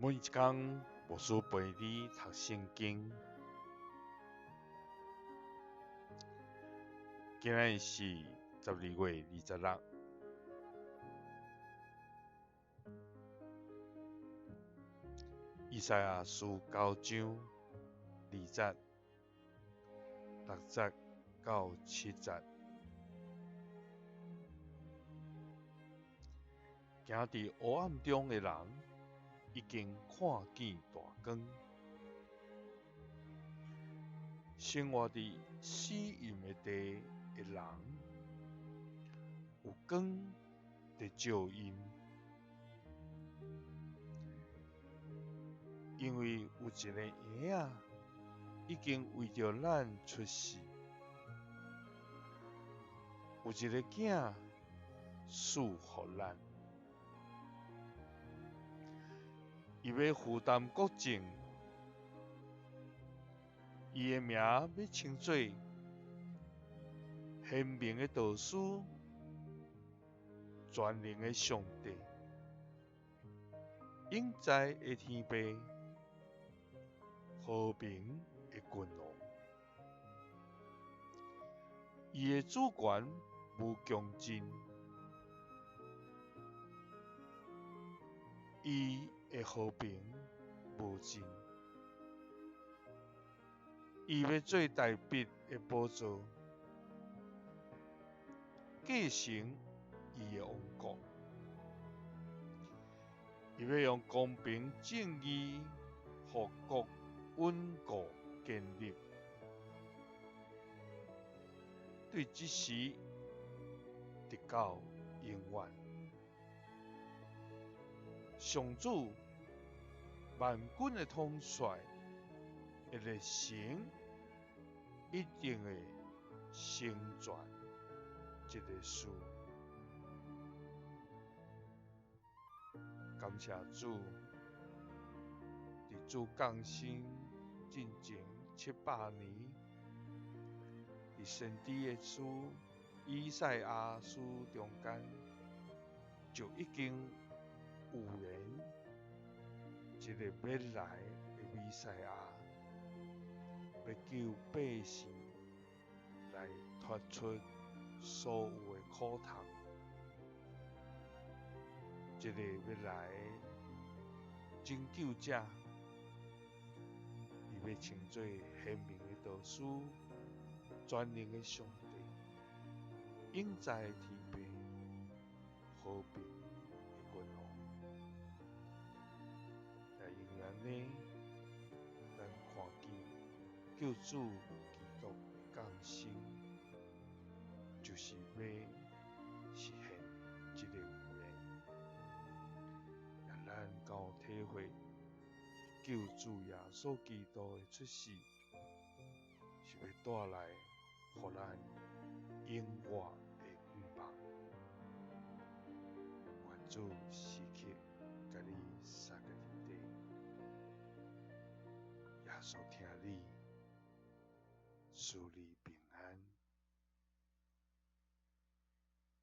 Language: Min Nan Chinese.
每一工，牧師陪你讀聖經。今仔日是12月26，以賽亞書九章二節、六節到七節。行佇黑暗中的人，已經看見大光；生活佇死蔭的地的人，有光佇照𪜶。因為有一个嬰仔已經為著咱出世，有一个囝賜予咱。伊欲負擔國政，伊的名欲稱做賢明的導師、全能的上帝、永在的天父、和平的君王。伊的主權無窮盡，伊的和平無盡，伊欲做大衛的寶座，繼承伊的王國。伊欲用公平正義，予國穩固建立。對這時直到永遠。上主萬軍的統帥的熱誠一定會成全這个事。感謝主，佇主降生進前700年，佇先知的書以賽亞書中間就已經預言這个欲來的彌賽亞，欲救百姓來脫出所有的苦痛。這个欲來的拯救者，伊欲稱做賢明的導師、全能的上帝、永在的天父、和平的君王。也因為按呢，咱看見救主基督的降生，就是欲實現這个預言，予咱較有體會救主耶穌基督的出世，是欲帶來予咱永活的盼望。願主時刻共你相佮佇底，耶穌疼你，賜你平安。